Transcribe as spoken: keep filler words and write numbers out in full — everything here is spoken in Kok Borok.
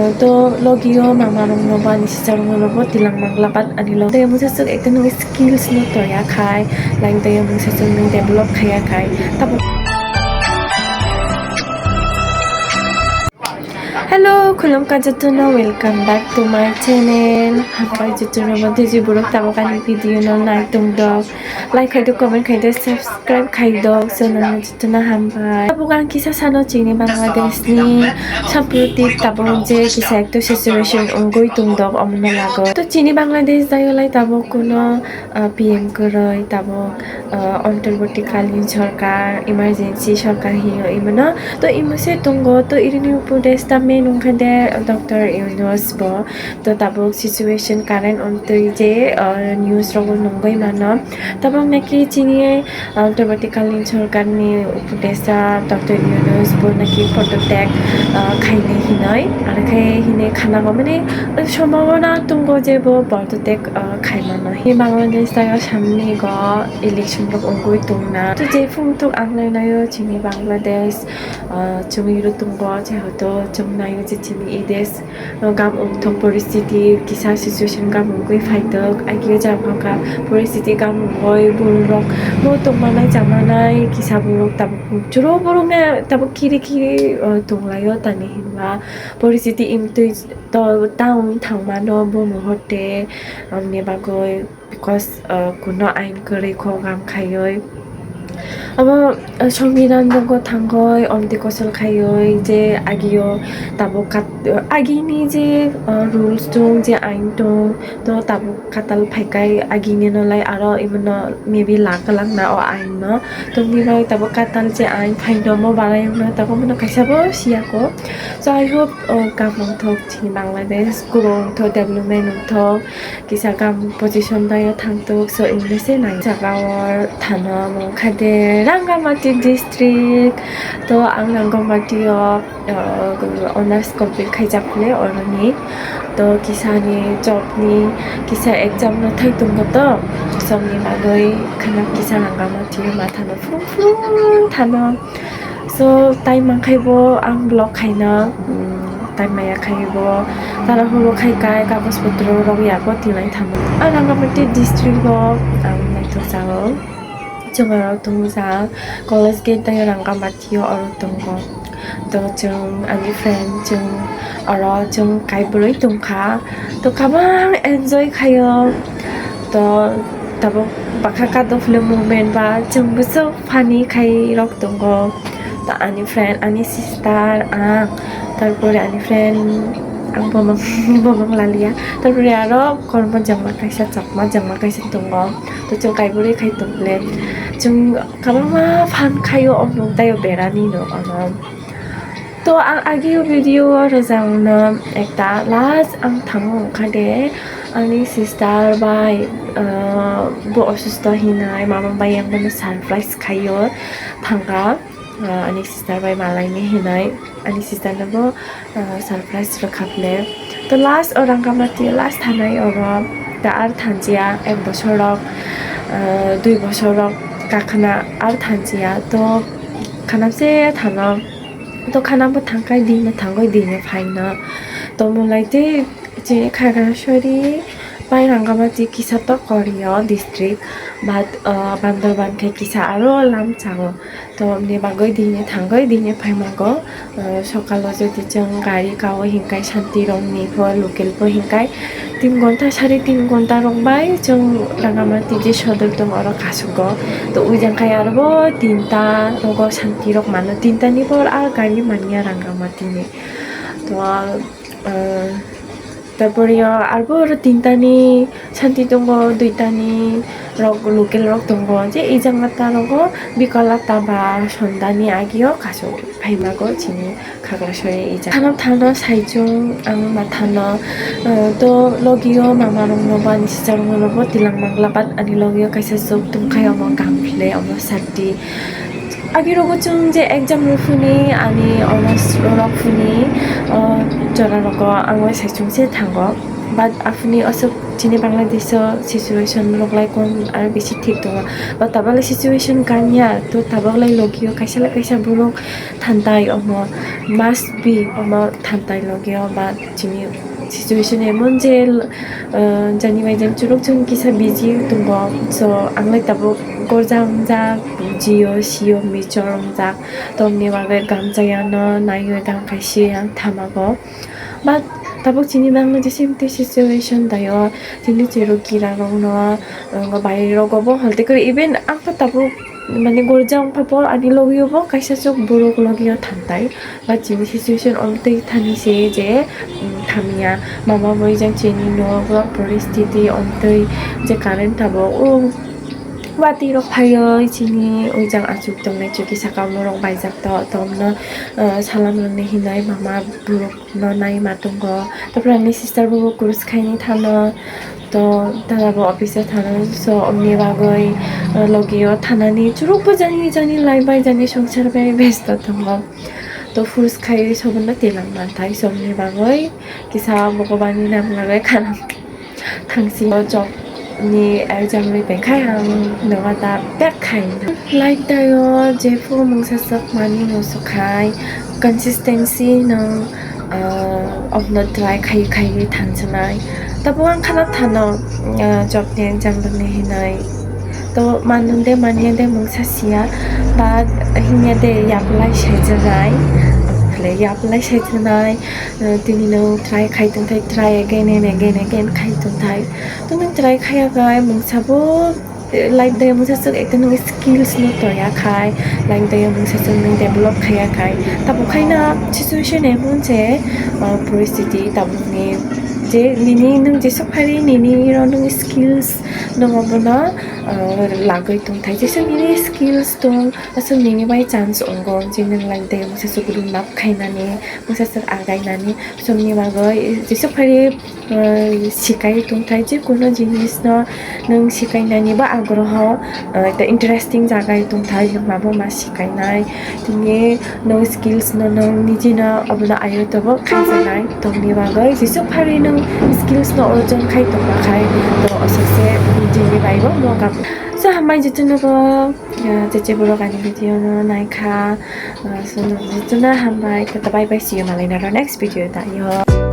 To logio mama rokno bo ani sister rokno bo tilang mangla, but ani log tei mungsa swk ekta nung skills no toya khai, like tei mungsa swk nung develop khaya khai. Tabuk Hello, khulumkha jotono, welcome back to my channel. Hambai jotono bo tiji borok tabuk ani video no nai tong dok. Like khai do, comment khai do, subscribe khai do. So nang jotono hambai. Tabuk ang kisa sano chini Bangladesh ni samprotik tabuk je kisa ekta situation ongoi tong dok omono lago. To chini Bangladesh dayo lai tabuk kuno ah, P M kwrwi tabuk, ah, Antarbartikalin Sorkar Emergency Sorkar hiyo imano. To imo se tongo, to irini upodesta main wngkha de Doctor Yunus bo. To tabuk situation current ontwi je, ah, news rogo nungwi mano. Tabuk naki chini, ah, Antarbartikalin Sorkarni upodesta Doctor Yunus bo naki photo tag, ah, khainai hinoi. Aro khe hinoi khana go mane, ah, sombhabona tongo je bo photo tag ah, khaimano. Hi Bangladesh dayo samni go election rok wngwi tongna. To je phung tok ang nainayo chini Bangladesh, ah, chwngwi rw tongo, jehoto chwng naio je chini e desh, ah, gam wngthok poristiti kisa situation gam wngwi phaitok. Agio jang phangkha poristiti gam wngwi borok bo tongmanai chamanai kisa borok tabuk chwro borok ne tabuk khiri khiri, ah, tonglaio tani hinba poristiti imtwi to town thangmano bo muhurte, amni bagwi because, uh, kuno ain kwrwi kho gam khaiwi. Abo, uh, Songbidan bogo thangwi omtwi kosol khaiwi je agio tabuk kat-, uh, agini je, uh, rules tong je ain tong to tabuk katal phaikai agini no lai aro imono maybe la kwlangna o ain no. Tongni bai tabuk katal je ain phaino mo barai wngno tabuk mono kaisa bo siyako. So I hope, uh, gam wngthok chini Bangladesh grow wngthok, development wngthok. Kisa gam position dayo thangtok, so English se nai. Jaga o thano mung kha de Rangamati district. To ang Rangamati o, uh, honors complete khaijak le oroni. To kisa ni job ni kisa exam no thai tongo to. Som ni bagwi khana kisa Rangamati o ma thano phung phung thano. So, time mangkhai bo ang vlog khaina, mm, time maya khai bo, tara horo khai kai, kagoj potro rok yago tinai thamo. Ang Rangamati district o ang naithok jago. Chwng aro tongjak, college gate tei Rangamati o oro tongo. To chwng ani friend chwng oro chwng kaibrwi tongkha. To kabang enjoy khaio. To tabuk bakha kato film moment ba chwng bwswk funny khai rok tongo. To ani friend, ani sister, ang, tarpore ani friend, ang bomang, bomang lalia. Tarpore aro kormo jangma kaisa, chakma jangma kaisa tongo. To chwng kaibrwi khai tongkle. Chwng kabangma fun khaio o nuk taio berani no ono. To ang agio video o rwjak no ekta last ang thango wngkha de ani sister bai, ah, bo osusto hinai mama bai ang bono surprise khaio thangkha, ah, ani sister bai malaini hinai ani sister no bo, ah, surprise rwkha ble. To last o Rangamati last thanai oro ta ar thanjia ek bosor rok, ah, dui bosor rok kakhna ar thanjia to khanam se thano. To khana bo thangkai dine thangoi dine phaina. To mulai tei chini Khagrasori bai Rangamati kisa to Korio district, but, uh, Bandarban khe kisa aro lamchao. To ni bagoi dine thangoi dine phaimago. Uh, sokalo jodi chwng gari kao hinkai santi rokni pho local pho hinkai tin gonta, sari tin gonta rok bai chwng Rangamati je sodor tong oro kasugo. To ujang khai aro bo tinta rogo santi rok mano, tinta ni por a gari manya Rangamati ni. To, ah, tarpore yo aro bo oro tinta ni santi tongo, duita ni rok local rok tongo, je ijang ata rogo bikol ata ba sonda ni agio kasuk phaimago chini. Khagrasori ijak. Thano thano saichung ang ma thano, eh, to logio mama rokno bo ani sister rokno bo tilang mangla, but ani logio kaisa chwk tongkhai omo gam philai omo sakti. Agi rogo chwng je exam rw phuni ani omo rok phuni, o jora rogo ang bai saichung se thango. But aphuni aswk chini Bangladesh o situation rok lai kom aro bisi thik tongo. But tabuk lai situation kanya, to tabuk lai logi o kaisa lai kaisa borok thantai omo, must be omo thantai logi o, but chini situation emon je, uh, jani bai jani churuk churuk kisa busy tongo. So ang lai tabuk gorja wngjak, jio sio michor wngjak, tongni bagwi gamchaya no naiwi gam kaisi ang thamago. But tabuk chini Bangladesh ni tei situation dayo, chini chero kira rok no, uh, bai rok bo holte kori, even ang pa tabuk mane gorja wngpha po ani logi o bo kaisa chuk borok logi o thantai. But chini situation omtwi thani se je, um, thamya mama bai jang chini no borok poristiti omtwi je current tabuk, um, watwi rok phaiwi chini ujang achuk tongnai chuki saka morok baijak to tomno, uh, salam rwni hinwi mama borok no nai ma tongo. Taphre ani sister bo kurus khaini thano, to dada bo office o thano, so omni bagwi, uh, logi o thanani churuk bo jani jani lai bai jani songsar bai besto tongo. To kurus khai sobono tilang manthai, so omni bagwi kisa bogobani nam lagwi khanam. Thangsi o job ni exam ri pengkhai ang nogo da pek khai. Life dayo jephu mungsa sok mani musukhai consistency nang, ah, of no try khai khai thansanai. Tabu ang khana thano, ah, job ni exam ni hinai. To manun de manya de mungsa siya, but hinya de yaplai saijanai. Yaplai saijanai. Uh, tini no try khai tongthai, try again and again, again khai tongthai. To nang try khaya khai mungsa bo, uh, life dayo mungsa sok ekta nang skills no toya khai, life dayo mungsa sok nang develop khaya khai. Tabuk khai na situation emon je, uh, poristiti tabuk ni je nini nang jesok phari nini ro nang skills nang obono, uh, lagwi tongthai. Jesok nini skills tong, aswk nini bai chance ongo je nang life dayo mungsa sok room up khainani. Mungsa sok againani, somni bagwi jesuk phari, uh, sikai tongthai, je kuno jinis no nung sikainani ba agroho, uh, ekta interesting jaga tongthai, nung mabo ma sikainai. Tini nung skills no nung niji no obono ayo tobo khaijaknai. Tongni bagwi jesuk phari nung skills no orjon khai tongma khai, to aswk se nijini bai bo mokam. So, hambai jotono bo, uh, je je borok ani video no naikha, uh, so nung jotono hambai, tata bye bye, see you malaina ro next video da yo.